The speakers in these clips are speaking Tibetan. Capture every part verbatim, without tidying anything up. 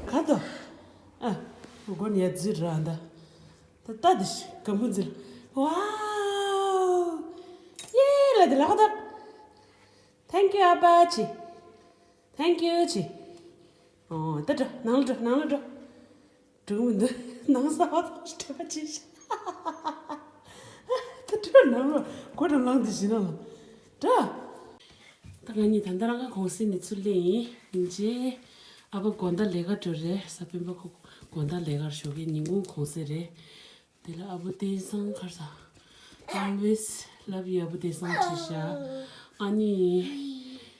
ཁ་དོ། ཨ། མགོ་ནས་ཡར་འཛུལ་ར་འདི། ད་ལྟ་འདི་ཞིག་གམ་བུ་འཛུལ། ཝའོ། ཡེ་ལ་འདི་ལག་ད། Thank you ཨ་ཕ་ཆི། Thank you ཆི། ཨོ་ད་འགྲོ་ནང་ལ་འགྲོ་ནང་ལ་འགྲོ། འགྲོ་མི་འདུག་ནང་ས་བ་དང་སྤྲད་པ་ཆི་ཤ། ད་འགྲོ་ནང་ལ་སྒོ་འགྲམ་ལངས་འདི་ཞིག་ནང་ལ། འགྲོ། ད་ང་གཉིས་ད་ལྟ་རང་ག་གུང་སེང་ནས་ཚུར་སླེབས་ཡིན། ཡིན་རྗེས་ཨ་ཕ་དགོང་དག་ལས་ཀ་འགྲོ་རེད། ས་སྤེན་པ་ཁོ་དགོང་དག་ལས་ཀར་ཞོགས་ཀས་ཉིན་གུང་གུང་སེང་རེད། དེ་ལ་ཨ་བུ་བསྟན་བཟང་ཁར་ས། Always love you ཨ་བུ་བསྟན་བཟང་བྲིས་ཤག་ཨ་ནི།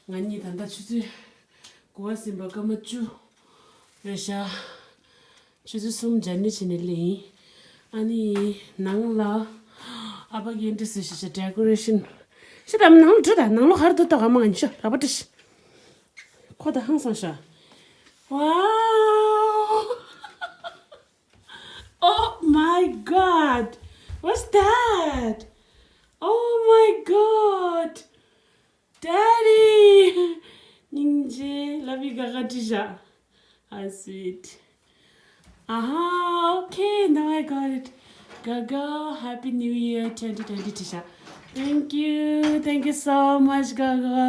ང་གཉིས་ད་ལྟ་ཆུ་ཚོད་དགུ་པ་ཟིན་པ་སྐར་མ་བཅུ་རེད་ཤག་ཆུ་ཚོད་གསུམ་སྦྱར་ནི་བྱས་ནས་སླེབས་ཡིན། ཨ་ནི་ནང་ལ་ཨ་ཕ་གིས་འདི་བཟོས་ཤག་ཤག་decoration། ཤི་ད་ནང་ལ་འགྲོ་ད་ནང་ལོགས་ག་རེ་འདུག་ལྟ་ག་མ་ང་ཉི་ཤ་ར་བ་ཏི་ཤི། ཁོ་ད་ཧང་སང་ཤག Wow! Oh my God! What's that? Oh my God! Daddy! སྙིང་རྗེ། Love you Gaga བྲིས་ཤག How sweet. Aha, okay, now I got it. Gaga, Happy New Year twenty twenty བྲིས་ཤག Thank you, thank you so much, Gaga.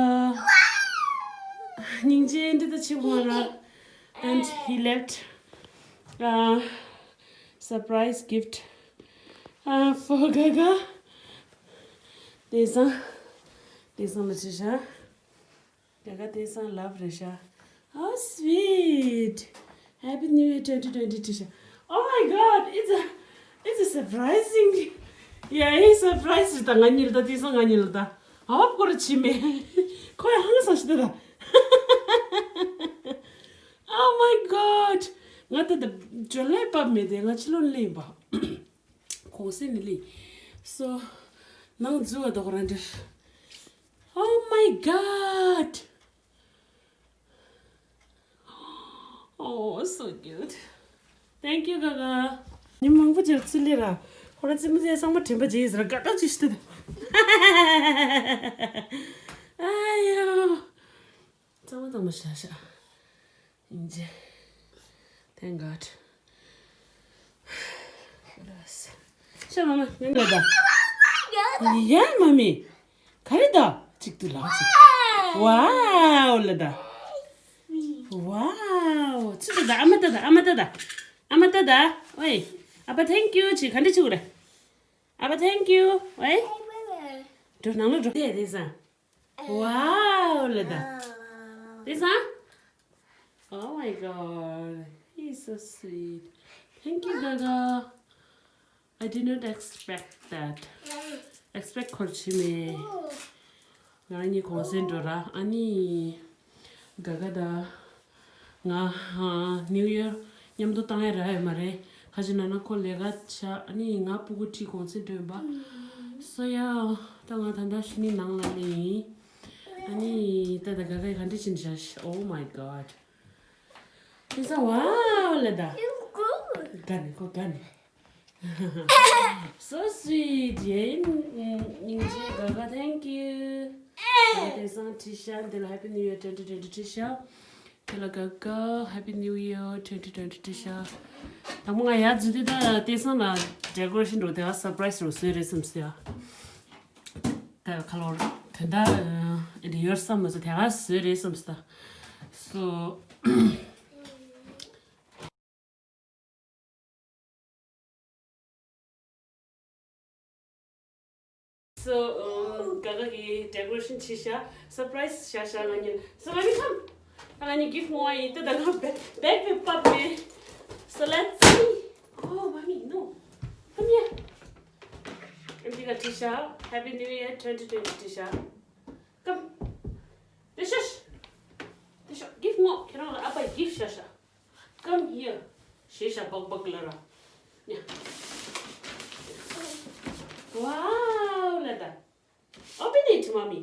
སྙིང་རྗེ། འདི་ད་ཕྱི་བོ་ར། And he left, uh, surprise gift, uh, for Gaga. བསྟན་བཟང་། བསྟན་བཟང་ལ་བྲིས་ཤག Gaga བསྟན་བཟང་love རེད་ཤག How sweet. Happy New Year twenty twenty བྲིས་ཤག Oh my God, it's a, it's a surprising. Yeah, it's surprise ད་ང་གཉིས་ལ་ད། བསྟན་བཟང་ང་གཉིས་ལ་ད། ཨ་བབ་སྐོར་ཕྱི་མེད། ཁོ་ཡང་ཧང་སང་ཤི་ད་ད། Oh my God. ང་ད་ད་ཇོ་ལའི་བབ་མེད་དེ། ང་ཕྱི་ལོགས་ལེན་པ། གུང་སེང་ནས་སླེབས། So ནང་འཛུལ་བ་དོག་རང་འདྲ། Oh my God. Oh, so cute. Thank you, Gaga. ཉིན་མང་པོ་ཅིག་ཚུར་སླེབས་ར། ཁོ་རང་རྩེད་མོ་རྩེ་ཚང་མ་དྲན་པ་བརྗེད་ཡིན་ཟེར་ར་དགའ་དྲག་ཅིག་ཤི་ད། ཨ་ཡོ། གཙང་མ་གཙང་མ་བཞག་བཞག་ཡིན་ཅེ། Thank God. ཤ་མ་མ་ངན་ལ་ད། ཡ་མ་མི། ག་རེ་ད། གཅིག་ཏུ་ལག་ཅིག Wow ལ་ད། Wow ཚུ་ད་ད། ཨ་མ་ད་ད། ཨ་མ་ད་ད། ཨ་མ་ད་ད། ཨོའི། ཨ་ཕ་thank you ཅི་ག་འདྲ་ཅི་གུ་རེ། ཨ་ཕ་thank you ཨོའི། འགྲོ་ནང་ལ་འགྲོ། དེ་དེ་ས། Wow ལ་ད། དེ་ས། Oh my God, he's so sweet. Thank you, Gaga. I did not expect that. Expect ཁོར་ཆི་མེད། ང་གཉིས་གུང་སེང་འགྲོ་ར། ཨ་ནི། Gaga ད། ང་ཧ་New Year མཉམ་དུ་བཏང་ཡ་རག་ཡོད་མ་རེད། ཁ་ཅིག་ན་ན་ཁོ་ལས་ཀ་ཆ། ཨ་ནི་ང་སྤུ་གུ་ཁྲིད་གུང་སེང་འགྲོ་ཡིན་པ། སོ་ཡ། ད་ང་ད་ལྟ་ཤི་ནི་ནང་ལ་ལེ་ཡིན། ཨ་ནི་ད་ད་Gaga ག་འདྲ་ཕྱིན་བཞག Oh my God. དེ་ས་wow ལ་ད། དགའ་ནི་ཁོ་དགའ་ནི། So sweet. ཡེ། སྙིང་རྗེ། Gaga thank you. དེ་སང་བྲིས་ཤག་འདི་ལ་Happy New Year twenty twenty བྲིས་ཤག་དེ་ལ་Gaga Happy New Year twenty twenty བྲིས་ཤག་དང་པོ་ང་ཡར་འཛུལ་དུས་ད་དེ་སང་ལ་decoration འགྲོ་དེ་ག་surprise རུ་བཟོས་རེད་བསམ་སོང་ཡ། ད་ཁ་ལོར་དོན་དག་ཨ་ཡོད་བསམ་མ་སོང་། དེ་ག་བཟོས་རེད་བསམ་སོང་ད། So So, um, Gaga གི་decoration བྱས་ཤག surprise བྱས་ཤག་ང་གཉིས། So, mommy, come. ད་ང་གཉིས་gift ངོ་ཡིན་ད། ད་ང་bag, bag བི་ཕབ་མེད། So, let's see. Oh, mommy, no. Come here. འདི་ག་བྲིས་ཤག Happy New Year twenty twenty བྲིས་ཤག Come. དེ་ཤོག་དེ་ཤོག gift ངོ་ཁྱེད་རང་ལ་ཨ་ཕས་gift བྱས་ཤག Come here. ཞེས་བྱ་སྦག་སྦག་ལ་ར། ཉ། Wow ལ་ད། Open it, mommy.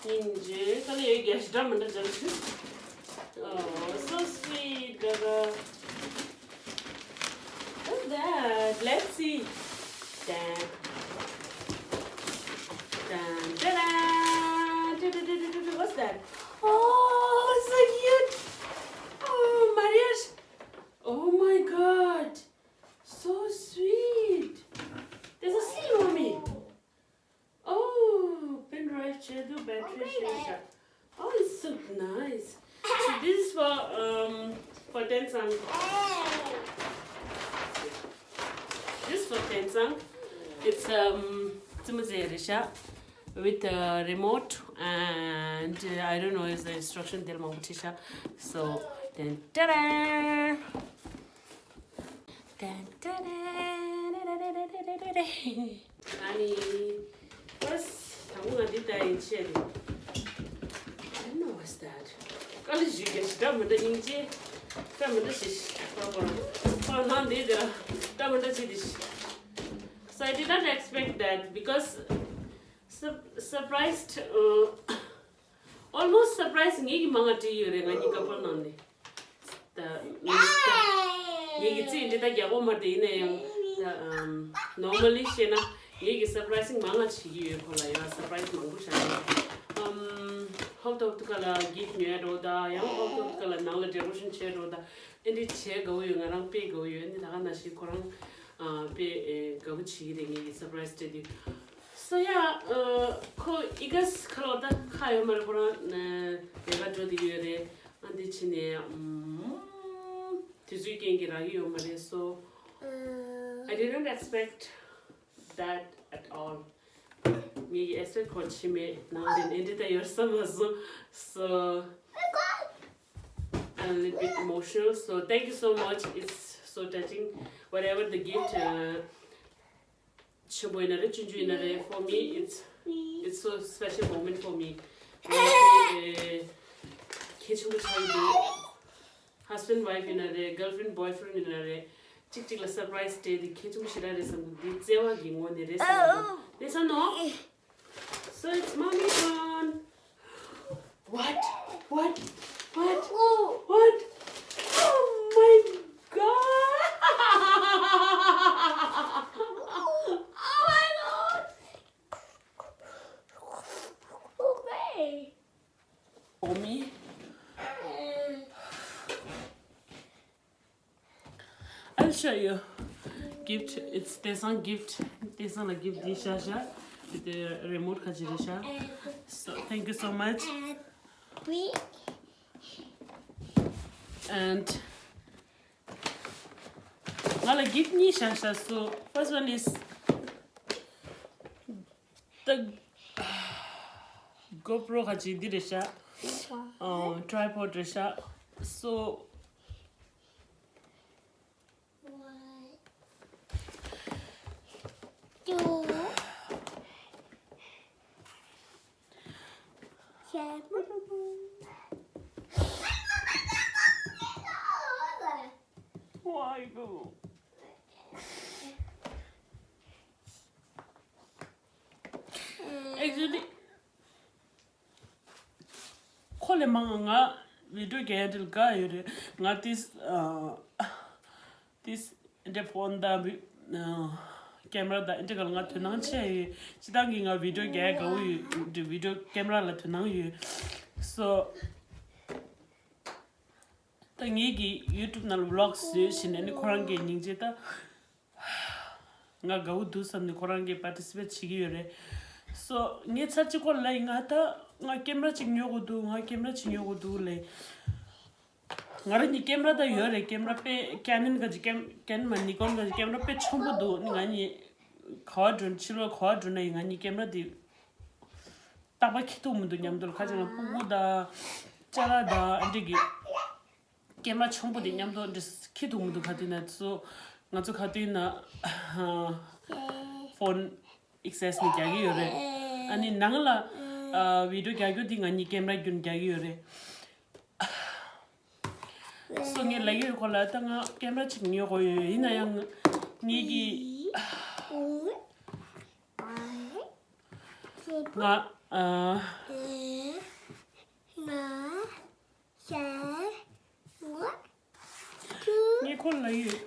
སྙིང་རྗེ། ཁ་ལ་ཡོད་རྒྱ་ཞི་འདྲ་མི་འདྲ་འཇམ་ཞིག Oh, so sweet, Gaga. What's that? Let's see. Dun, dun, ta-da! Du, du, du, du, du, du. What's that? Oh, so cute. Oh, Maria's. Oh my God. So sweet. There's a seal on me. Oh, pen drive བྱས་འདུག battery བྱས་བཞག Oh, it's so nice. So this is for, um, for Tensang. This is for Tensang. It's, um, ཙི་མོ་ཟེར་རེད་ཤག with a remote and, uh, I don't know, is the instruction དེར་མང་པོ་བྲིས་ཤག So, then, ta-da! ཨ་ནི། first དང་པོ་ང་འདི་ལྟ་ཡིན་ཆེད་དུ། I don't know what's that. དཀའ་ལས་ཞུ་གི་ཞི་དྲག་མི་འདྲ་སྙིང་རྗེ། སྐྲ་མི་འདྲ་ཞིག་པོ་ར་པོ་ར། ཁོ་ནང་འདི་དེ་ར་སྐྲ་མི་འདྲ་ཅིག་དེ་ཞིག So I did not expect that because sur- surprised, uh, almost surprised ངེད་ཀྱི་མང་ང་བྲིས་ཡོད་རེད་ང་གཉིས་couple ནང་ནས། ད་ངེད་ཀྱི་རྩིས་འདི་ད་རྒྱག་གོ་མ་རེད་ཡིན་ན་ཡང་ད་normally བཤད་ན་ངེད་ཀྱི་surprising མང་ང་བྱེད་ཀྱི་ཡོད་ཁོ་ལ་ཡོད་surprise མང་པོ་བྱ་ཡོད། ཨམ། ཧོབ་ཐོབ་ཐུ་ཁ་ལ་gift ཉོས་འགྲོ་ད་ཡང་ཧོབ་ཐོབ་ཐུ་ཁ་ལ་ནང་ལ་decoration བྱས་འགྲོ་ད་ཨེ་འདི་བྱས་དགའ་བོ་ཡོད། ང་རང་དཔེ་དགའ་བོ་ཡོད། ཨེ་འདི་ད་ག་ནང་བཞིན་ཁོ་རང་དཔེ་དགའ་བོ་བྱེད་ཀྱི་རེད་ངེད་ཀྱི་surprise སྤྲད་དུས། So yeah, ཁོ་ཨི་ག་སི་ཁ་ལོ་ད་ཁ་ཡོད་མ་རེད། ཁོ་རང་ལས་ཀ་འགྲོ་བསྡད་ཡོད་རེད། ཨ་འདི་ཕྱི་ནས་དུས་ཚོད་རྐྱེན་གྱིས་རག་གི་ཡོད་མ་རེད། So I didn't expect that at all. ངས་expect ཁོ་ཕྱི་མའི་ནང་ལ་ཨེ་འདྲ་ད་ཡོད་བསམ་མ་སོང་། So I'm a little bit emotional. So thank you so much. It's so touching. Whatever the gift, uh, ཆེན་པོ་ཡིན་ན་རེད། ཆུང་ཆུང་ཡིན་ན་རེད། For me, it's it's so special moment for me. ང་ལ་དེ་གལ་ཆེན་པོ་ཆགས་ཀྱི་འདུག Husband wife ཡིན་ན་རེད། Girlfriend boyfriend ཡིན་ན་རེད། གཅིག་གཅིག་ལ་surprise སྤྲད་དེ་གལ་ཆེན་པོ་ཞེ་དྲག་རེད་བསམ་གྱི་འདུག་བརྩེ་བ་གི་ངོ་ནས་རེད་བསམ་གྱི་འདུག་བདེན་ས་ནོ། So it's mommy turn. What? What? What? What? Oh my God! Oh my God! Okay. For me. I'll show you. Gift. It's Tesang gift. Tesang la gift di sha sha. The remote ka jiri sha. So thank you so much. And ང་ལ་gift གཉིས་བཞག་བཞག So first one is the GoPro ག་ཅིག་འདི་རེད་ཤག་ཨ། tripod རེད་ཤག So Actually ཁོ་ལས་མང་ང་video རྒྱག་ཡ་དེ་ལ་དགའ་ཡོད་རེད། ང་this this འདྲ་phone དང་camera དང་འདྲ་ག་ལ་ང་དོ་སྣང་ཆེ་ཡོད། སྤྱིར་བཏང་གི་ང་video རྒྱག་ཡ་དགའ་བོ་ཡོད། འདྲ་video camera ལ་དོ་སྣང་ཡོད། So ད་ངེད་ཀྱི་YouTube ནང་ལ་vlogs བཟོས་བྱས་ནས་ནི་ཁོ་རང་གི་སྙིང་རྗེ་ད། ང་དགའ་བོ་འདུག་བསམ་ནས་ཁོ་རང་གིས་participate བྱེད་ཀྱི་ཡོད་རེད། So ངས་ཚར་གཅིག་ཁོ་ལ་ཡིན་ང་ད་ང་camera གཅིག་ཉོ་དགོས་འདུག་ང་camera གཅིག་ཉོ་དགོས་འདུག་ལབ། ང་རང་གཉིས་camera ད་ཡོད་རེད། camera དཔེ་Canon ག་ཅིག་cam- Canon མ་Nikon ག་ཅིག་camera དཔེ་ཆེན་པོ་འདུག་ནི་ང་གཉིས་ག་བ་འགྲོ་ཕྱི་ལོགས་ག་བ་འགྲོ་ན་ཡིན་ང་གཉིས་camera དེ་རྟག་པར་འཁྱེར་ཐུབ་མི་འདུག་མཉམ་དུ་ཁ་ཅིག་ལ་སྤུ་གུ་དང་ཅ་ལག་དང་ཨ་འདྲ་གི་camera ཆེན་པོ་དེ་མཉམ་དུ་འདྲ་འཁྱེར་ཐུབ་མི་འདུག་ག་དུས་ན་ཚོ་ང་ཚོ་ག་དུས་ན་phone access ནི་རྒྱག་གི་ཡོད་རེད། ཨ་ནི་ནང་ལ་video རྒྱག་རྒྱུ་དེ་ང་གཉིས་camera བརྒྱུད་རྒྱག་གི་ཡོད་རེད། So ངས་ལབ་ཡོད་ཁོ་ལ་ད་ང་camera གཅིག་ཉོ་དགོས་ཡོད། ཡིན་ན་ཡང་ངེད་ཀྱི་ང་ཨ། ང་ཤ་ ལ་ཡོད།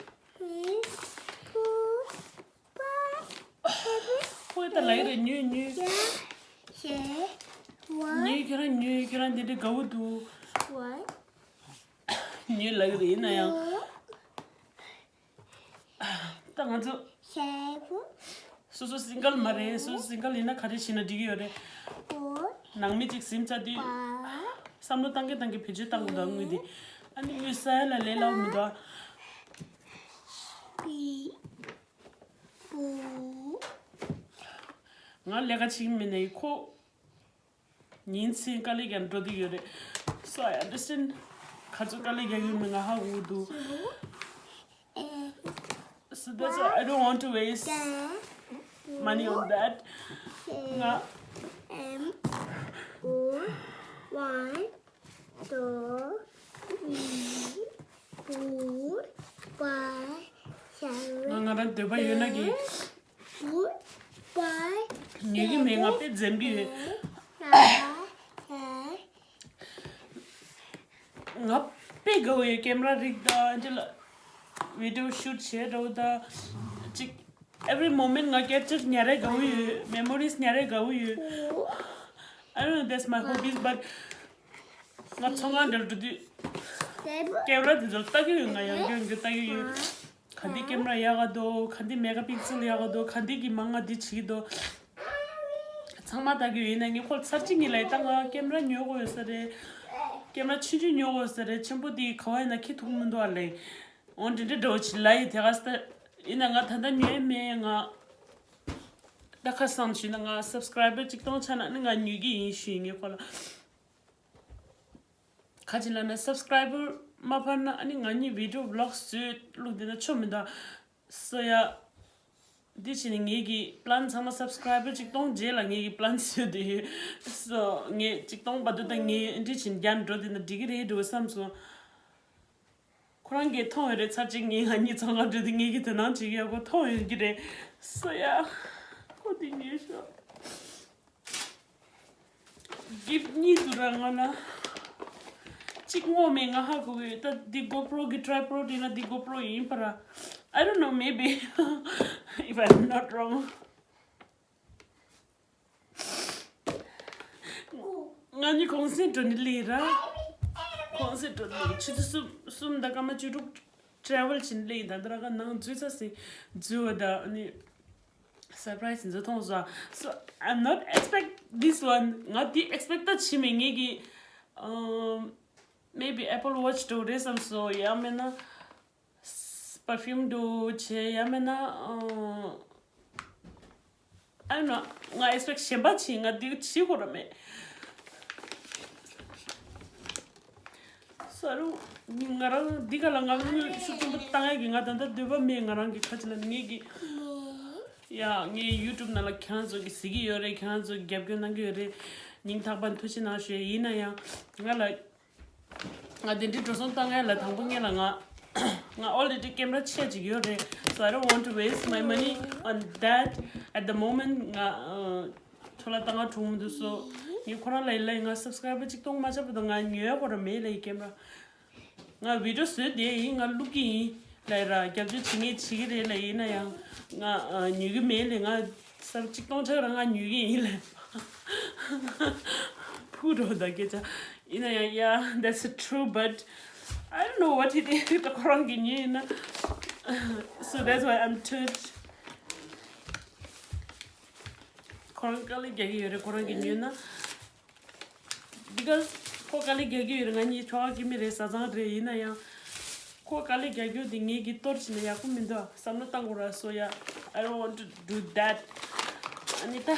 ཁོས་ད་ལ་ཡོད་རེད། ཉོས་ཉོས། ཉོས་ཁྱོད་རང་ཉོས། ཁྱོད་རང་དེ་འདྲའི་དགའ་བོ་འདུག་ཉོས་ལ་ཡོད་རེད། ཡིན་ན་ཡང་། ད་ང་ཚོ་སོ་སོ་སིང་གལ་མ་རེད། སོ་སོ་སིང་གལ་ཡིན་ན་ག་རེ་བྱས་ན་འགྲིག་གི་ཡོད་རེད། ནང་མི་གཅིག་ཟིན་ཚར་དུས་བསམ་བློ་བཏང་གི་བཏང་གི་བེད་སྤྱོད་བཏང་དགོས་འདུག་དངུལ་དེ། ཨ་ནི་དངུལ་ཟ་ཡ་ལ་ལས་སླ་བོ་མི་འདུག་ང་ལས་ཀ་བྱེད་ཀྱི་མེད་ནའི་ཁོ། ཉིན་མཚན་དཀའ་ལས་རྒྱག་འགྲོ་གི་ཡོད་རེད། So I understand ག་ཚོད་དཀའ་ལས་རྒྱག་གི་ཡོད་མེད་ང་ཧ་གོ་གི་འདུག So that's why I don't want to waste money on that. ང་ང་ང་རང་འདོད་པ་ཡོད་ན་གི་ཉོ་གི་མེད། ང་དཔེ་འཛེམ་གི་ཡོད། ང་དཔེ་དགའ་བོ་ཡོད། ཀེམ་ར་རིག་དང་འདི་ལ་བི་ཌི་ཡོ་ཤུཊ་བྱེད་འགྲོ་དང་ཅིག every moment ང་ཀེབ་ཅར་ཉར་རེ་དགའ་བོ་ཡོད། མེ་མོ་རིས་ཉར་རེ་དགའ་བོ་ཡོད། I don't know, that's my hobbies, but ང་ཚོང་ཁང་འདིར་འགྲོ་དུས་ཀེམ་ར་དེ་ཚོ་ལྟ་གི་ཡོད། ང་ཡང་སྐྱོན་གྱི་ལྟ་གི་ཡོད། ག་འདི་ཀེམ་ར་ཡག་ག་འདུག་ག་འདི་མེ་ག་པིག་སེལ་ཡག་ག་འདུག་ག་འདི་གི་མང་ང་འདི་བྱེད་ཀྱི་འདུག་ཚང་མ་ལྟ་གི་ཡོད། ཡིན་ན་ངས་ཁོ་ཚར་གཅིག་གཉིས་ལ་ཡི་ད་ང་ཀེམ་ར་ཉོ་དགོས་ཡོད་ས་རེད། ཀེམ་ར་ཆུང་ཆུང་ཉོ་དགོས་ས་རེད། ཆེན་པོ་འདི་ག་བ་ཡིན་ན་ཁྱི་ཐུག་མི་འདུག་ཨ་ལེ། འོ་འདི་འདྲ་འདྲ་བོ་ཅིག་ལ་ཡི་དེ་ག་ས་ཡིན་ན་ང་ད་ལྟ་ཉོས་མེད། ང་ད་ཁ་སང་ཞུས་ན་ང་སབ་སི་ཀ་རའི་བར་གཅིག་སྟོང་ཆགས་ན་ནི་ང་ཉོ་གི་ཡིན་ཞུས་ངས་ཁོ་ལ། ག་ཅི་ལབ་ན་སབ་སི་ཀ་རའི་བར་མ་འཕར་ན་ཨ་ནི་ང་གཉིས་བི་ཌི་ཡོ་བི་ལོག་བཟོས་བླུགས་བསྡད་ན་ཆོ་མི་འདུག་སོ་ཡ། འདི་བྱས་ནས་ངེད་ཀྱི་པི་ལན་ཚང་མ་སབ་སི་ཀ་རའི་བར་གཅིག་སྟོང་རྗེས་ལ་ངེད་ཀྱི་པི་ལན་བཟོས་བསྡད་ཡོད། སོ་ངས་གཅིག་སྟོང་བར་དུ་ད་ངས་འདི་བྱས་ནས་རྒྱ་ནས་འགྲོ་བསྡད་ན་འགྲིག་གི་རེད་འགྲོ་བསམ་སོང་། ཁོ་རང་གིས་མཐོང་ཡོད་རེད། ཚར་གཅིག་ངས་ང་གཉིས་ཚང་མ་འགྲོ་དུས་ངེད་ཀྱི་དོ་སྣང་བྱེད་ཀྱི་ཡོད་ཁོ་མཐོང་ཡོད་ཀྱི་རེད། སོ་ཡ། ཁོ་འདི་ཉོས་ཤོག་གིབ་གཉིས་འདུག་ར་ང་ལ། གཅིག་བསྔོགས་མེད་ང་ཧ་གོ་གི་ཡོད། ད་འདི་གོ་པྲོ་གི་ཊའི་པོཌ་ཡིན་ན་འདི་གོ་པྲོ་ཡིན་པ་ར། I don't know, maybe if I'm not wrong. ང་གཉིས་གུང་སེང་འགྲོ་ནི་ལས་ར། གུང་སེང་འགྲོ་ནི་ཆུ་ཚོད་གསུམ་གསུམ་དང་སྐར་མ་བཅུ་དྲུག་ཊ་རེ་ཝལ་བྱེད་ནི་ལས་ཡིན། ད་འདི་ར་ཁ་ནང་འཛུལ་ཚར་སེ་འཛུལ་བ་ད་ནི། སར་པ་རའི་ཛི་འཛུལ་མཐོང་སོང་། So I'm not expect this one. ང་འདི་ཨེག་སི་པེག་ཊི་ད་བྱེད་མེད། ངེད་ཀྱི་ཨམ། Maybe Apple Watch འགྲོ་རེད་བསམ་སོང་། ཡང་མིན་ན་པར་ཕིའུམ་འགྲོ་བྱས། ཡང་མིན་ན་ཨམ། I don't know. ང་ཨེག་སི་པེག་ཊི་གཞན་པ་བྱེད། ང་འདི་བྱེད་དགོས་ར་མེད། ས་རུ། ང་རང་འདི་ག་ལ་ང་དངུལ་ཤུགས་ཆེན་པོ་བཏང་ཡ་གི་ང་ད་ལྟ་འདོད་པ་མེད། ང་རང་གི་ཁ་ཆེ་ལ་ངེད་ཀྱི། ཡ་ངས་ཡུ་ཊུབ་ནང་ལ་ཁྱེད་རང་ཚོ་གི་གཟིགས་ཀྱི་ཡོད་རེད། ཁྱེད་རང་ཚོ་གི་རྒྱབ་སྐྱོར་གནང་གི་ཡོད་རེད། སྙིང་ཐག་པ་ཐུགས་རྗེ་གནང་ཞུ་ཡ། ཡིན་ན་ཡང་ང་ལ་ང་དེ་འདྲའི་འགྲོ་སོང་བཏང་ཡ་ལ་དང་པོ་ངེད་ལ་ང་ང་already ཀེམ་ར་ཆེ་ཅིག་ཡོད་རེད། So I don't want to waste my money on that at the moment. ང་འཕྲོ་ལ་བཏང་ང་གྲུང་མི་འདུག་སོ་ངས་ཁོ་རང་ལ་ཡིན་ལ་ཡིན་ང་སབ་སི་ཀ་རའི་བར་གཅིག་སྟོང་མ་ཆགས་པ་དང་ང་ཉོ་ཡ་ཁོ་རང་མེད་ལ་ཡིན་ཀེམ་ར། ང་བི་ཌི་ཡོ་བཟོས་བསྡད་ཡིན། ང་བླུག་གི་ཡིན་ལབ་ར། རྒྱབ་སྐྱོར་བྱེད་མཁན་བྱེད་ཀྱི་རེད་ལབ་ཡིན་ན་ཡང་ང་ཉོ་གི་མེད་ལབ། ང་ས་རུབ་གཅིག་སྟོང་ཆགས་ར་ང་ཉོ་གི་ཡིན་ལབ། ཕུག་རོགས་ད་སྐད་ཆ་ཡིན་ན་ཡང་yeah, that's true, but I don't know what it is. ད་ཁོ་རང་གི་ཉོས་ཡིན་ན། So that's why I'm touched. ཁོ་རང་དཀའ་ལས་རྒྱག་གི་ཡོད་རེད། ཁོ་རང་གི་ཉོས་ན། Because ཁོ་དཀའ་ལས་རྒྱག་གི་ཡོད་རེད། ང་གཉིས་ཁྱོ་ག་གི་མི་རེད། བཟའ་ཚང་རེད། ཡིན་ན་ཡང་ཁོ་དཀའ་ལས་རྒྱག་རྒྱུ་དེ་ངེད་ཀྱིས་གཏོར་བྱས་ན་ཡག་པོ་མི་འདུག་བསམ་བློ་བཏང་དགོས་ར། So yeah, I don't want to do that. ཨ་ནི་ད།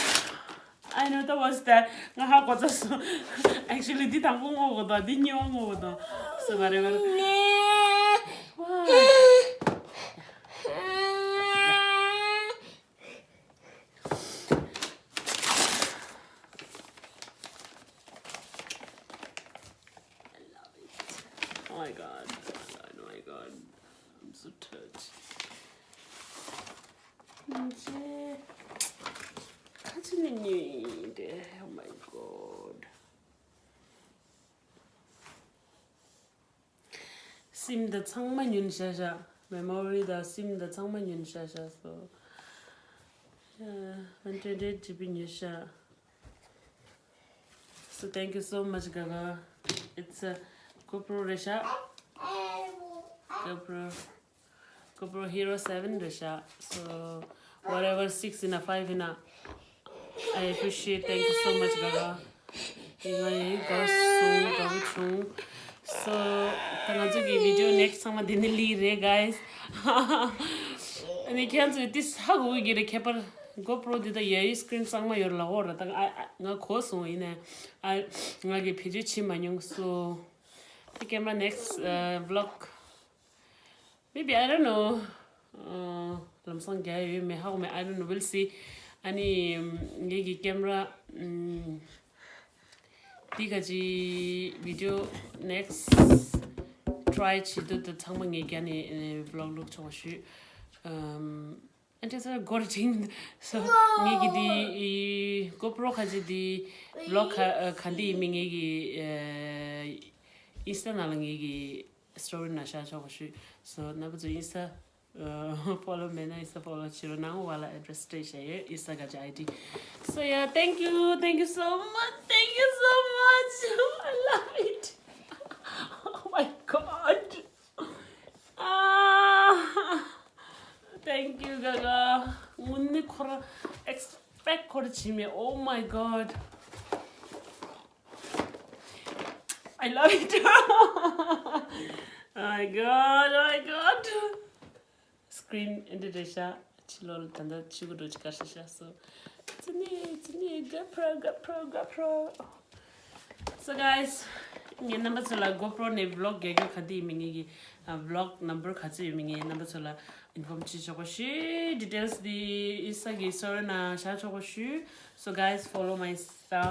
I know that was that. ང་ཧ་གོ་ཚར་སོང་། Actually འདི་དང་པོ་བསྔོག་དགོས་དང་འདི་གཉིས་པ་བསྔོག་དགོས་དང་། So whatever. Why? I love it. Oh my god. Oh my god. Oh my god. I'm so touched. Oh my god. སིམ་ད་ཚང་མ་ཉོས་ཤག་ཤག་མེ་མོ་རི་དང་སིམ་དང་ཚང་མ་ཉོས་ཤག་ཤག་སོ། ཡ། ཝན་ཊི་ཊི་ཨེཊ་ཇི་བི་ཉོས་ཤག So thank you so much, Gaga. It's a GoPro རེད་ཤག GoPro, GoPro Hero seven རེད་ཤག So whatever, six ཡིན་ན་five ཡིན་ན། I appreciate, thank you so much, Gaga. ང་ཡི་དགའ་སོང་། དགའ་པོ་བྱུང་། So ད་ང་ཚོ་གི་video next ཚང་མ་འདི་ནས་ལི་རེད་guys. ཨ་ནི་ཁྱེད་ཚོས་དེ་ཧ་གོ་གི་རེད། ཁྱད་པར་GoPro འདི་དང་ཡ་ཡི་screen གཙང་མ་ཡོད་ལ་འོ་ར། ད་ཨ་ཨ་ང་གོ་སོང་། ཡིན་ནའི་ཨ་ང་གི་བེད་སྤྱོད་བྱེད་མ་མྱོང་། So དེ་camera next uh, vlog, maybe, I don't know. ཨ། ལམ་སང་རྒྱག་ཡོད་མེད་ཧ་གོ་མེད། I don't know, we'll see. ཨ་ནི་ངེད་ཀྱི་camera ཨམ། འདི་ག་ཅི་video next try བྱེད་དུས་དེ་ཚང་མ་ངས་རྒྱ་ནས་vlog བླུག་ཆོག་པ་ཞུ། ཨམ། And it's a good thing. So ངེད་ཀྱི་འདི་GoPro ག་ཅི་འདི་vlog ག་ག་འདི་ཡིན་མིན་ངེད་ཀྱི་ཨ། Insta ནང་ལ་ངེད་ཀྱི་story ནང་བཞག་ཆོག་པ་ཞུ། So རྣམ་པ་ཚོ་Insta follow མེད་ན་Insta follow བྱེད་རོགས་གནང་། འོག་ལ་address སྤྲད་བཞག་ཡོད། Insta ག་ཅི་ID. So yeah, thank you, thank you so much, thank you so much. I love it. Oh my god. Ah, thank you, Gaga. དངོས་གནས་ཁོ་རང་expect ཁོ་རང་བྱེད་མེད། Oh my god. I love it. Oh my god, oh my god. Screen འདི་རེད་ཤག་ཕྱི་ལོགས་ལ་ད་ལྟ་ཕྱི་གུ་འགྲོ་ཅི་དཀར་ཤ་ཤ་སོ། ཙི་ནི་ཙི་ནི། GoPro, GoPro, GoPro. So guys, ངས་རྣམ་པ་ཚོ་ལ་GoPro ནས་vlog རྒྱག་རྒྱུ་ག་འདི་ཡིན་མིན་ངེད་ཀྱི་vlog number ག་ཚོད་ཡོད་མིན་ངས་རྣམ་པ་ཚོ་ལ་inform བྱེད་ཆོག་པ་ཞུ། Details འདི་Insta གི་story ནང་བཞག་ཆོག་པ་ཞུ། So guys, follow my Insta.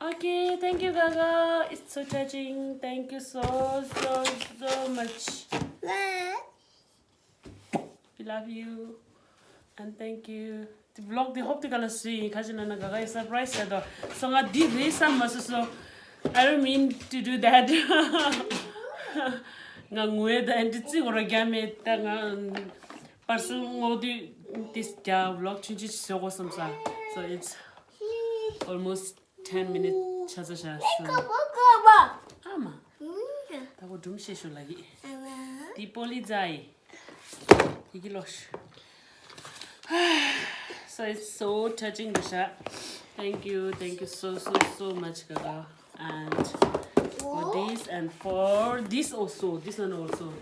Okay, thank you, Gaga. It's so touching. Thank you so, so, so much. We love you and thank you. དེ་vlog དེ་ཧོབ་དེ་ག་ལ་སུ་ཡིན་ཁ་ཅིག་ན་ན་ག་ག་ཡི་surprise ཟེར་དོ། སོ་ང་འདི་རེད་བསམ་མ་སོ་སོ། I don't mean to do that. ང་ངུ་ཡས་ད་འདི་རྩི་གོ་ར་རྒྱ་མེད་ད་ང་པར་སུ་ངོ་དུས་དེ་རྒྱ་vlog ཆུང་ཆུང་བཟོ་དགོས་བསམ་ས། So it's almost ten minutes ཆ་ཚ་ཤ་སོ། ཨ་མ། ད་གོ་སྒྲུང་བཤད་ཤོག་ལ་གི། དེ་པོ་ལི་ཛའི། ཡི་གེ་ལོ་ཤ། So it's so touching, Disha. Thank you, thank you so, so, so much, Gaga. And for this and for this also, this one also.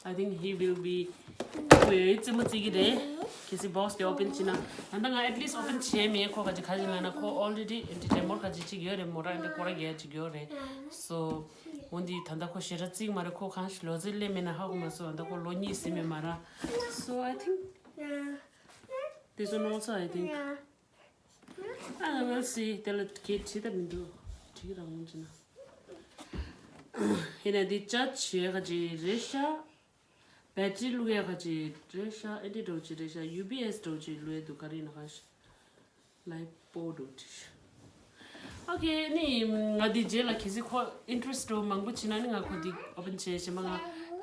I think he will be. ཁོས་རྩེད་མོ་རྩེ་གི་རེད། གལ་སྲིད་box དེ་open བྱེད་ན། ད་ལྟ་ང་at least open བྱས་མེད། ཁོ་ག་ཅི་ག་ཅི་ལབ་ན་ཁོ་already entertainment ག་ཅི་ཅིག་ཡོད་རེད། མོ་རང་འདི་སྐོར་ར་རྒྱག་ཅིག་ཡོད་རེད། So འོ་འདི་ད་ལྟ་ཁོ་ཞེ་དྲག་རྩེ་གི་མ་རེད། ཁོ་གང་ཞིག་ལོ་ཙཱ་སླེབས་མེད་ན་ཧ་གོ་མ་སོང་། ད་ཁོ་ལོ་གཉིས་ཟིན་མེད་མ་ར། So I think this one also, I think. I will see. དེ་ལ་གེ་བྲིས་ད་མི་འདུག་བྲིས་རང་ཅི་ན། ཡིན་ན་འདི་charge བྱེད་ག་ཅི་རེད་ཤག battery བླུག་ཡ་ག་ཅི་རེད་ཤག་ཨེ་འདྲ་འགྲོ་ཅི་རེད་ཤག་ཡུ་པི་ཨེས་འགྲོ་ཅི་བླུག་ཡ་འདུག་ག་རེ་ཡིན་ན་ག་ཤག་ལའི་པོ་འགྲོ་ཅི་ཤག Okay, ནི་ང་འདི་རྗེས་ལ་གལ་སྲིད་ཁོ་interest འགྲོ་མང་པོ་བྱེད་ན་ནི་ང་ཁོ་འདི་open བྱེད་གཞན་པ་ང་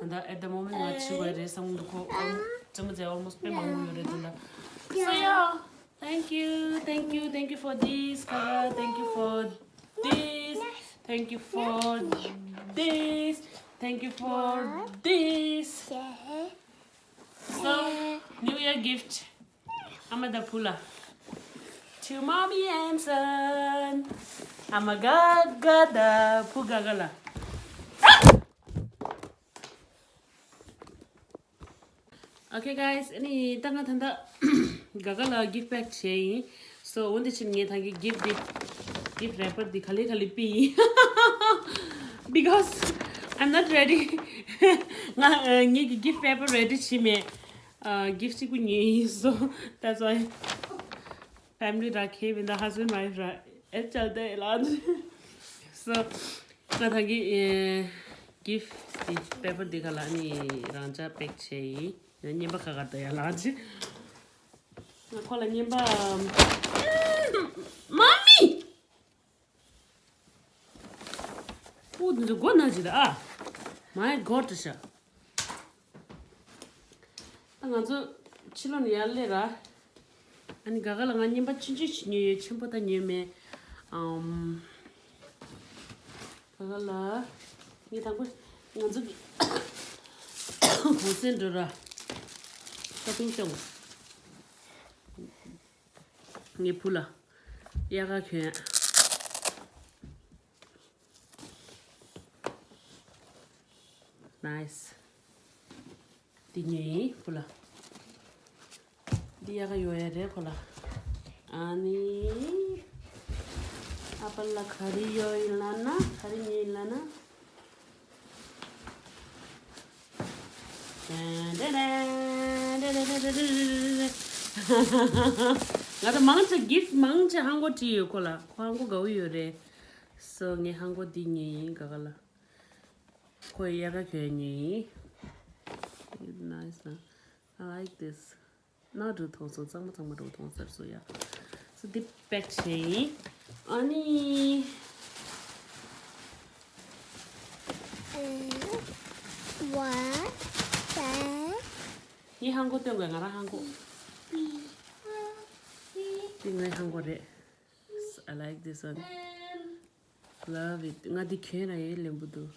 ད་ལྟ་at the moment ང་བྱེད་དགོས་རེད་བསམ་གི་འདུག་ཁོ་རྩེད་མོ་རྩེ་almost དཔེ་མང་པོ་ཡོད་རེད་ད་ལྟ། So yeah. Thank you, thank you, thank you for this, Kara. Thank you for this. Thank you for this. Thank you for this. So, New Year gift. Amada Pula. To mommy and son. Amagaga da pugagala. Okay guys, ཨ་ནི་ད་ང་ད་ལྟ་ག་ག་ལ་gift pack བྱས་ཡིན། So འོ་འདི་ཕྱིན་ངས་ད་གི་gift འདི་gift wrapper འདི་ག་ལེ་ག་ལེ་པི་ཡིན། Because I'm not ready. ང་ངེད་ཀྱི་gift wrapper ready བྱས་མེད། ཨ་gift གཅིག་པུ་ཉོས་ཡིན། So that's why family ར་ཁེ་བིན་ད་husband wife ར་ཨེ་ཅལ་ཏེ་ལ། So ང་ད་གི་ཨེ་gift འདི་paper འདི་ག་ལ་ནི་རང་ཅག་pack བྱས་ཡིན། རྙིང་པ་ཁ་ཁར་ད་ཡ་ལགས་ཅི། ང་ཁོ་ལ་རྙིང་པ། མ་མི། པུ་འདི་ཚོ་སྒོ་ན་ཅི་ད་ཨ། My God ཤ། ད་ང་ཚོ་ཕྱི་ལོགས་ནས་ཡར་སླེབས་ར། ཨ་ནི་ག་ག་ལ་ང་རྔན་པ་ཆུང་ཆུང་ཞིག་ཉོས་ཡོད། ཆེན་པོ་ད་ཉོས་མེད། ཨམ། ག་ག་ལ། ངས་དང་པོ་ང་ཚོ་གི་གོང་སེང་འགྲོ་ར། ཤོ་པིང་སྟོན། ངའི་བུ་ལ་དབྱར་ཁ་གྱོན། Nice། འདི་ཉོས་ཡིན་བུ་ལ། འདི་དབྱར་ཁ་ཡོད་ཡ་རེད་ཁོ་ལ། ཨ་ནི། ཨ་པ་ལ་ག་རེ་ཡོད་ཡིན་ལབ་ན། ག་རེ་ཉོས་ཡིན་ལབ་ན། ང་ཚོ་མང་ཆེ་gift མང་ཆེ་ཧང་གོ་བྲིས་ཡོད་ཁོ་ལ། ཁོ་ཧང་གོ་དགའ་བོ་ཡོད་རེད། So ངས་ཧང་གོ་འདི་ཉོས་ཡིན་ག་ག་ལ། ཁོ་ཡི་དབྱར་ཁ་གྱོན་ཉོས་ཡིན། Nice, huh? I like this. ནག་འགྲོ་མཐོང་སོང་། གཙང་མ་གཙང་མ་འགྲོ་མཐོང་ཟེར་སོང་ཡ། So འདི་pack བྱས་ཡིན། ཨ་ནི། What? ངའི་ཧང་གོ་སྟོན་དགོས། ང་རང་ཧང་གོ། འདི་ངའི་ཧང་གོ་རེད། I like this one. Love it. ང་འདི་གྱོན་ན་ཡང་ལེན་པོ་འདུག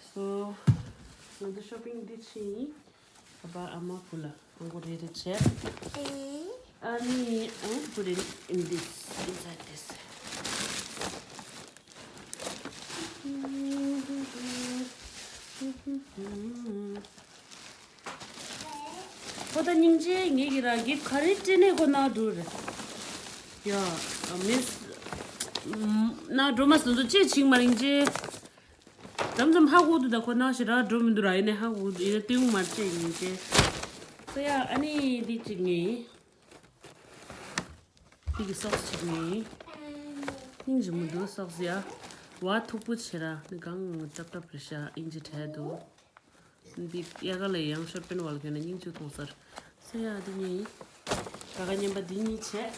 So ང་ཚོ་shopping འདི་ཕྱིན། ཨ་ཕ་ཨ་མ་བུ་ལ་ཧང་གོ་རེ་རེ་བྱས། ཨ་ནི། I want to put it in this, inside this. ཁོ་ད་སྙིང་རྗེ། ངེད་ཀྱི་ར་gift ག་རེ་སྤྲད་ནས་ཁོ་ནག་འགྲོ་རེད། ཡ། མིས། ནག་འགྲོ་མ་སོང་ཚོ་ཅེས་བྱིང་མ་རིང་རྗེ། དམ་ཙམ་ཧ་གོ་འདུག་ད་ཁོ་ནག་ཞེ་དྲག་འགྲོ་མི་འདུག་ར། ཡིན་ནས་ཧ་གོ་འདུག་ཡིན་ན་ཏིང་མ་ཅེས་སྙིང་རྗེ། སོ་ཡ། ཨ་ནི་འདི་གཅིག་ངེས། འདི་གི་socks གཅིག་ངེས། སྙིང་རྗེ་མོ་འདུག socks ཡ། བ་མཐུག་པོ་བྱེད་ར། ནི་གང་ཀྲབ་ཀྲབ་རེད་ཤག་དབྱིན་ཇི་བྲལ་འདུག་འདི་དབྱར་ཁ་ལ་ཡང་short pant བ་ལ་གྱོན་ན་སྙིང་རྗེ་མཐོང་ས་རེད། སོ་ཡ། འདི་གཉིས། ཀ་ཀ་རྔན་པ་འདི་གཉིས་བྱས།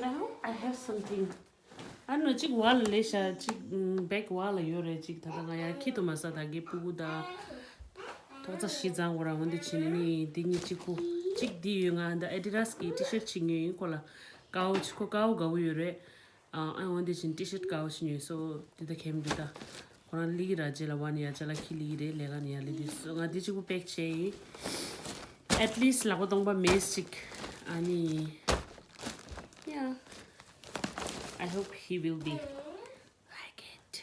Now I have something. ཨ་ནི་གཅིག་བ་ལ་ལས་ཤག་གཅིག bag བ་ལ་ཡོད་རེད། གཅིག་ད་ལྟ་ང་ཡར་འཁྱེར་དུ་མ་ས། ད་གའི་ཕྲུ་གུ་ད་ཐོག་རྩ་བཞི་ཚང་བ་ར། འོན་ཏེ་ཕྱིན་ནི་འདི་གཉིས་གཅིག་པུ། གཅིག་འདི་ཡོད། ང་ད་Adidas གི་T-shirt གཅིག་ཉོས་ཡིན་ཁོ་ལ། དཀར་པོ་ཅིག་ཁོ་དཀར་པོ་དགའ་པོ་ཡོད་རེད། ཨ་ཨ་འོན་ཏེ་ཕྱིན་T-shirt དཀར་པོ་ཞིག་ཉོས་སོ། འདི་ད་ཁེམ་འདི་ད། ཁོ་རང་ལི་གི་ར་རྗེས་ལ་བ་ནི་ཡ་ཅ་ལ་ཁི་ལི་གི་རེད། ལས་ཀ་ནི་ཡ་ལི་འདི་སོ། ང་འདི་གཅིག་པུ་pack བྱས་ཡིན། At least ལག་པ་སྟོང་པ་མེད་ཅིག་ཨ་ནི། Yeah. I hope he will be like it.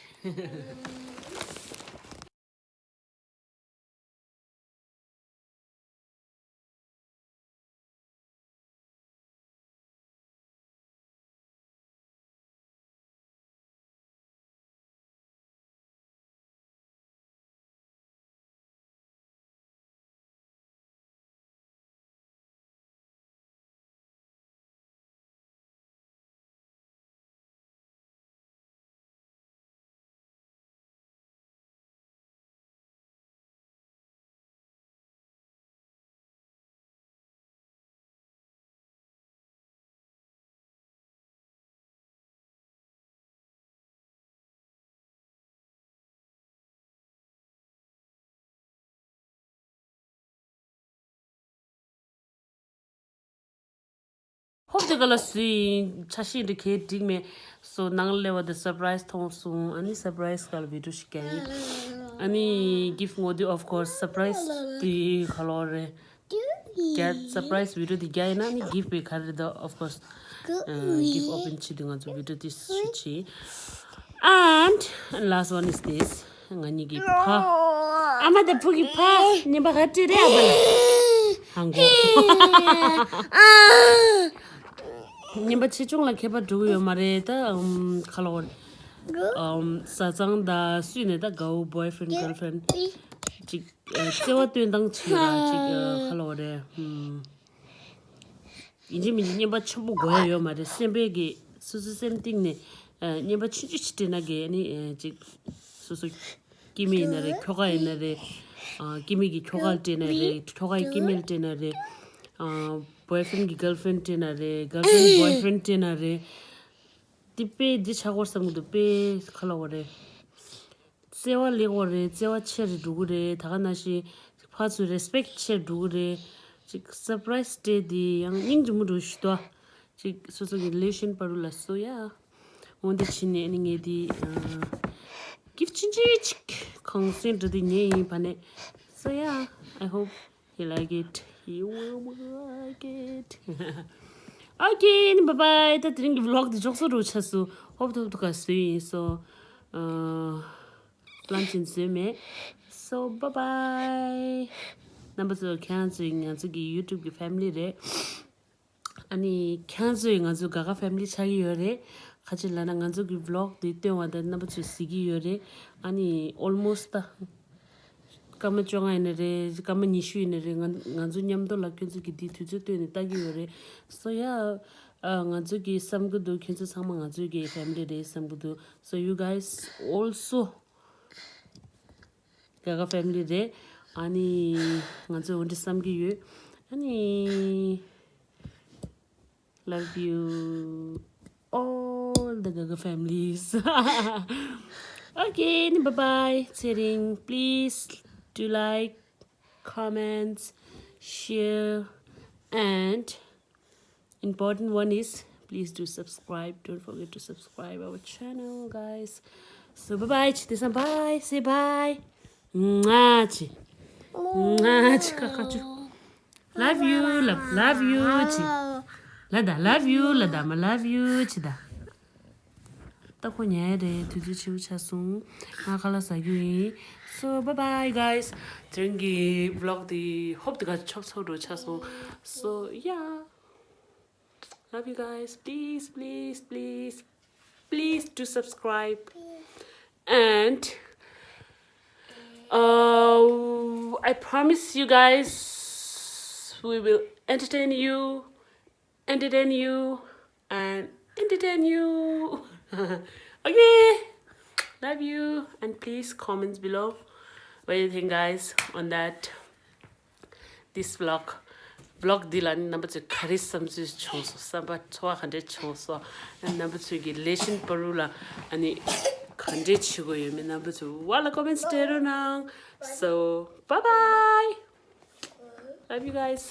ཧོབ་དེ་ག་ལ་སུའི་ཆ་ཤས་འདི་གས་འགྲིག་མེད། སོ་ནང་སླེབས་པ་དེ་surprise མཐོང་སོང་། ཨ་ནི་surprise ག་ལ་video ཞིག་རྒྱག་ཡིན། ཨ་ནི་gift ངོ་དེ་of course surprise དེ་ག་ལོ་རེད། རྒྱ་surprise video དེ་རྒྱག་ཡིན་ན་ནི་gift པའི་ག་རེ་ད་of course gift open བྱེད་དུས་ང་ཚོ་video དེ་shoot བྱེད། And last one is this. ང་གཉིས་ཀྱི་ཕ། ཨ་མ་དང་བུ་གི་ཕ་རྔན་པ་ག་སྤྲད་རེད། ཨ་མ་ལ་ཧང་གོ། རྔན་པ་ཆེ་ཆུང་ལ་ཁྱད་པར་འགྲོ་གི་ཡོད་མ་རེད་ད། ཨམ་ཁ་ལོ། ཨམ་བཟའ་ཚང་དང་སུས་ནས་ད་དགའ་བོ་boyfriend girlfriend ཅིག་བརྩེ་བ་སྟོན་སྟངས་ཅིག་ཡོད་ར། ཅིག་ཁ་ལོ་རེད། ཡིན་གཅིག་མིན་གཅིག་རྔན་པ་ཆེན་པོ་དགོས་ཡ་ཡོད་མ་རེད། སེམས་པའི་གི་སོ་སོའི་སེམས་གཏིང་ནས་རྔན་པ་ཆུང་ཆུང་ཞིག་སྤྲད་ན་གི་ནི་ཅིག་སོ་སོ་སྐྱེ་དམན་ཡིན་ན་རེད། ཁྱོ་ག་ཡིན་ན་རེད། སྐྱེ་དམན་གྱི་ཁྱོ་ག་ལ་སྤྲད་ན་རེད། ཁྱོ་ག་ཡི་སྐྱེ་དམན་ལ་སྤྲད་ན་རེད། boyfriend གྱི་girlfriend སྤྲད་ན་རེད། girlfriend གྱི་boyfriend སྤྲད་ན་རེད། དེ་དཔེ་འདི་ཆགས་སྐོར་བསམ་གི་འདུག་དཔེ་ཁ་ལོ་བ་རེད། བརྩེ་བ་ལེགས་པ་རེད། བརྩེ་བ་ཆེ་རུ་འགྲོ་གི་རེད། ད་ག་ནང་བཞིན་ཕར་ཚུར་རེ་སི་པེག་ཆེ་རུ་འགྲོ་གི་རེད། ཅིག་སར་པ་རའི་སི་སྤྲད་དེ་ཡང་སྙིང་རྗེ་མོ་འགྲོ་ཞུ་དོ། ཅིག་སོ་སོ་གི་རི་ལེ་ཤན་བར་དུ་ལ་སོ་ཡ། འོན་ཏེ་ཕྱིན་ནས་ནི་ངས་དེ་གིཕ་ཊི་ཆུང་ཆུང་ཅིག་གང་སོན་འདྲ་དེ་ཉན་ཡིན་པ་ནས། So yeah, I hope you like it. You will like it. Okay, bye bye. ད་དེ་རིང་གི་ཝི་ལོག་དེ་མགྱོགས་སུ་འགྲོ་ཆགས་སོང་། ཧོབ་ཐོབ་ཐོབ་ག་སུ་ཡིན་སོ། པི་ལན་ཅིག་བཟོས་མེད། So bye bye. རྣམ་པ་ཚོ་ཁྱེད་རང་ཚོ་ང་ཚོ་གི་ཡུ་ཊུབ་གི་ཕེ་མི་ལི་རེད། ཨ་ནི་ཁྱེད་རང་ཚོས་ང་ཚོ་ག་ག་ཕེ་མི་ལི་ཆགས་ཀྱི་ཡོད་རེད། ག་ཅི་ལབ་ན་ང་ཚོ་གི་ཝི་ལོག་དེ་སྟོན་པ་དང་རྣམ་པ་ཚོས་གཟིགས་ཀྱི་ཡོད་རེད། ཨ་ནི་ཨོལ་མོ་སི་ཊི་ད་སྐར་མ་བཅོ་ལྔ་ཡིན་ན་རེད། སྐར་མ་ཉི་ཤུ་ཡིན་ན་རེད། ང་ང་ཚོ་མཉམ་དུ་ལ་ཁྱོད་ཚོ་གི་དེ་དུས་ཚོད་བཏོན་ནས་ལྟ་གི་ཡོད་རེད། So yeah, ཨ་ང་ཚོ་གི་བསམ་གི་འདུག་ཁྱོད་ཚོ་ཚང་མ་ང་ཚོ་གི་ཕེ་མི་ལི་རེད་བསམ་གི་འདུག So you guys also ག་ག་ཕེ་མི་ལི་རེད། ཨ་ནི་ང་ཚོས་འོ་འདྲ་བསམ་གྱི་ཡོད། ཨ་ནི་love you all the Gaga families. Okay, bye bye. ཚེ་རིང་, please do like, comments, share, and important one is, please do subscribe. Don't forget to subscribe our channel, guys. So bye bye. ཆི་དེ་སང་bye. Say bye. ང་ཆི། ང་ཆི་ཁ་ཁ་ཆུ། Love you. Love, love you. ཆི། ལ་ད་love you. ལ་ད་མ་love you. ཆི་ད། ད་ཁོ་ཉལ་རེད། དུས་ཚོད་ཕྱི་པོ་ཆགས་སོང་། ང་ཁ་ལག་ཟ་རྒྱུ་ཡིན། So bye bye, guys. དེ་རིང་གི་ཝི་ལོག་དེ་ཧོབ་དེ་ག་ཆོབ་ཚོ་འགྲོ་ཆགས་སོང་། So yeah, love you guys. Please, please, please, please do subscribe. And uh, I promise you guys, we will entertain you, entertain you, and entertain you. Okay, love you, and please comments below what you think, guys, on that, this vlog. Vlog འདི་ལ་ནི་རྣམ་པ་ཚོས་ག་རེ་བསམ་ཚུལ་བྱུང་སོང་། བསམ་པ་ཚོར་བ་ག་འདྲས་བྱུང་སོང་། རྣམ་པ་ཚོས་ཀྱི་རི་ལེ་ཤན་བར་དུ་ལ་ཨ་ནི་ག་འདྲས་བྱེད་དགོས་ཡོད་མེད་རྣམ་པ་ཚོས་ཝ་ལ་ཀོ་མེན་ཊི་སྤྲད་རོགས་གནང་། So bye bye, love you guys.